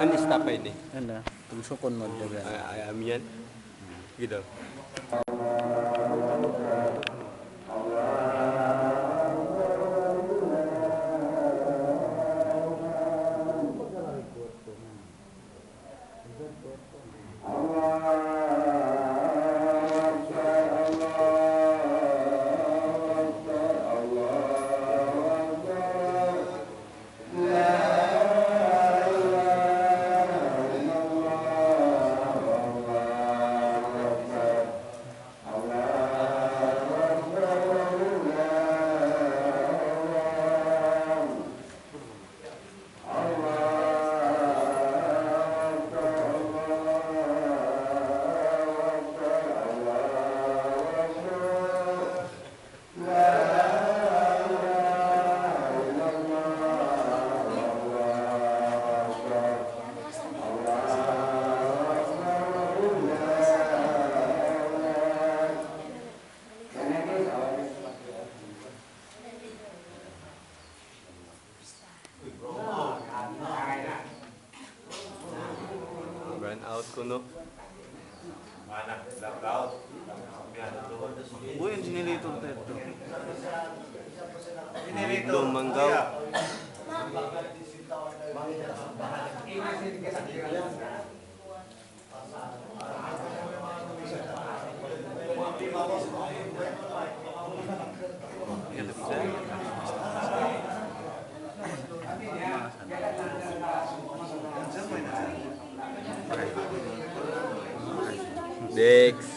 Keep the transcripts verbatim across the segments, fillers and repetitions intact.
Yan, stop ini. Yan na. Tumsukun mu dyan. Ay, ay, amin yan. Gitu. Brownout kunu'. Uy, in generator ta ito. Generator, manggaw. Next.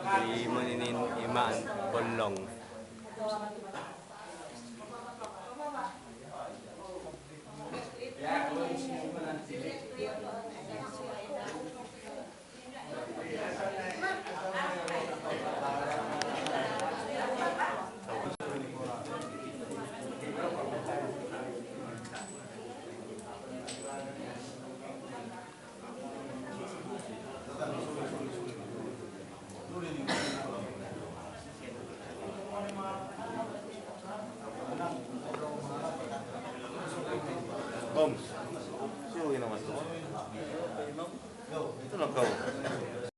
Di' mu ini iman bolong. Boom.